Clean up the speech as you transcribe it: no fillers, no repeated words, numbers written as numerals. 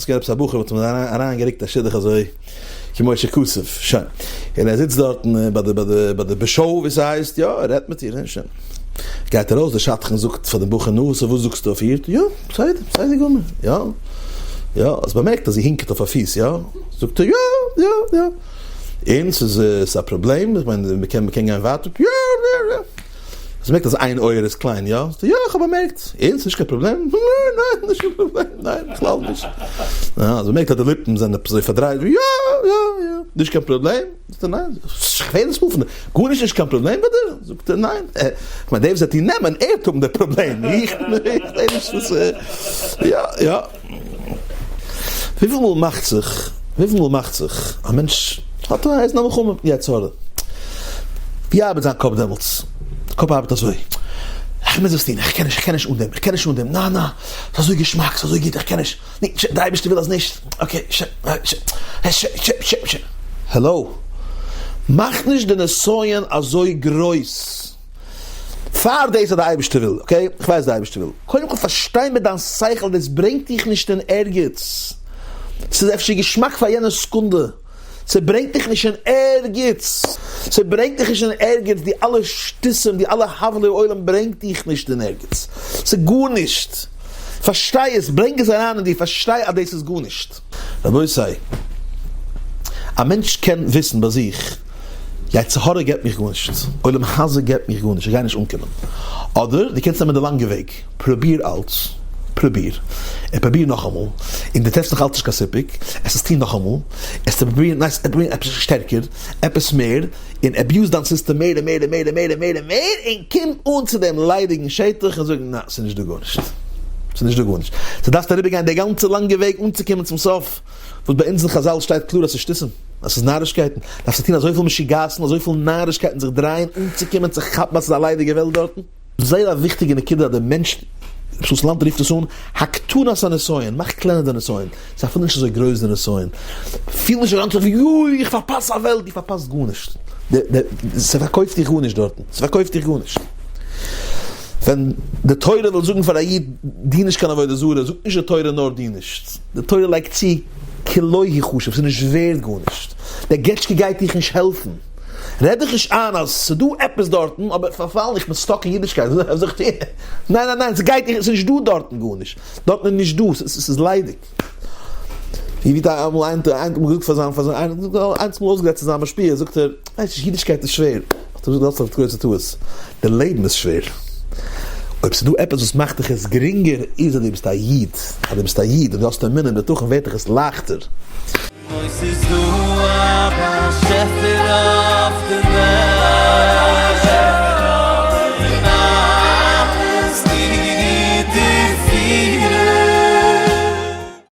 ס'געווען עפעס א בחור וואס האט אים אריין געריקט א שידוך אזוי כמו שכתוב, שוין, און ער זיצט דארטן ביי די ביי די ביי די באשאו ווי ס'הייסט, יא, ער רעדט מיט איר, און שוין. גייט ארויס דער שדכן זאגט פאר דעם בחור נו, so וואס זאגסטו אויף איר? יא, בסדר, בסדר גמור, יא, יא, האסט באמערקט אז זי הינקעט אויף א פיס, יא? זאגט ער יא, יא, יא. און ס'איז א פראבלעם? איך מיין מ'קען מ'קען גיין ווייטער? יא, יא, יא. האסט באמערקט אז איין אויער איז קליין, יא? זאגט ער יא, איך האב באמערקט. און? ס'נישט קיין פראבלעם? ניין, ניין, נישט קיין פראבלעם, ניין, בכלל נישט. אה, האסט באמערקט אז די ליפן זענען עפעס אזוי פארדרייט? יא, יא, יא. נישט קיין פראבלעם? זאגט ער ניין. כ'ווער נישט פון דיר. גארנישט נישט קיין פראבלעם ביי דיר? זאגט ער ניין. כ'מיין דער וואס וועט דיר נעמען, ער וועט האבן די פראבלעם, איך זע נישט וואס. יא, יא. וויפיל מאל מאכט זיך, וויפיל מאל מאכט זיך, א מענטש האט א, ער איז אין א מלחמה מיטן יצר הרע, ווי ארבעט זיין קאפ דעמאלטס? די קאפ ארבעט אזוי, איך מוז עס טון, איך קען נישט, איך קען נישט אן דעם, איך קען נישט אן דעם, נא נא, ס'איז אזוי געשמאק, ס'איז אזוי גוט, איך קען נישט, ני, ש, די אייבערשטער וויל אז נישט, okay, ש, ש, ש, ש, ש, ש. העלאו! מאך נישט די נסיון אזוי גרויס! פאר דאס אז די אייבערשטער וויל, okay, איך ווייס די אייבערשטער וויל, קודם כל פארשטיי מיט דיין שכל דאס ברענגט דיך נישט אין ערגעץ, ס'איז אפשר געשמאק פאר יענע סעקונדע, ס'ברענגט דיך נישט אין ערגעץ, ס'ברענגט דיך נישט אין ערגעץ, די אלע שטותים, די אלע הבלי עולם ברענגט דיך נישט אין ערגעץ, ס'איז גארנישט, פארשטיי עס, ברענג עס אריין אין דיר, פארשטיי אז דאס איז גארנישט. רבותי, א מענטש קען וויסן ביי זיך, יצר הרע געבט מיך גארנישט, עולם הזה געבט מיך גארנישט, איך גיי נישט אנקומען. אדער דו קענסט נעמען די לאנגע וועג, פרוביר אלץ, פרוביר, און פרוביר נאכאמאל, און דו טרעפסט נאך אלץ נישט קיין סיפוק, עס עס טון נאכאמאל, עס צו פרובירן, ניין, פרובירן עפעס שטערקער, עפעס מער, און abuse דיין סיסטעם מער און מער און מער און מער און מער און מער, און קום אן צו דעם ליידיגן שטח און זאג, נעה, ס'איז נישט דא גארנישט. ס'איז נישט דא גארנישט. סאו דארפסטו אריבערגיין די גאנצע לאנגע וועג אנצוקומען צום סוף, וואס ביי אונז אין חזל שטייט קלאר אז ס'איז שטותים, אז ס'איז נארישקייטן. דארפסטו טון אזויפיל משוגעת'ן, אזויפיל נארישקייטן זיך דרייען אנצוקומען צו כאפן אז ס'איז א ליידיגע וועלט דארטן. זייער א וויכטיגע נקודה אז דער מענטש, ר' סאלאנטער רופט עס אן, הקטנת הנסיון, מאך קלענער די נסיון, ס'איז אפילו נישט אזוי גרויס די נסיון, פיל נישט אריין צו יוי איך פארפאס א וועלט, דו פארפאסט גארנישט, ס'פארקויפט דיך גארנישט דארטן, ס'פארקויפט דיך גארנישט. ווען די תורה וויל זאגן פאר א איד דין נישט קיין עבודה זרה, זאגט נישט די תורה נאר דין נישט, די תורה לייגט צו כי לא הוא חשוב, ס'איז נישט ווערד גארנישט, דער געטשקע גייט דיך נישט העלפן. רעד דיך נישט איין אז ס'דא עפעס דארטן, אבער פארפאלן איך בין stuck אין אידישקייט, וואס זאל איך טון? ניין ניין ניין ס'גייט נישט, ס'נישט דא דארטן גארנישט, דארטן איז נישט דא, ס'איז ליידיג. ווי האט אמאל איינער איינער געזאגט פאר זיין פאר זיין איינער איינס מאל אויסגערעדט צו זיין משפיע זאגט ער, ווייסט נישט אידישקייט איז שווער, האט ער געזאגט דו האסט א גרויסע טעות, די לעבן איז שווער, אויב ס'דא עפעס וואס מאכט דיך עס גרינגער איז אז דו ביסט א איד, אז דו ביסט א איד און דו האסט אמונה און בטחון ווערט דיך עס לייכטער. אוי ס'איז דא.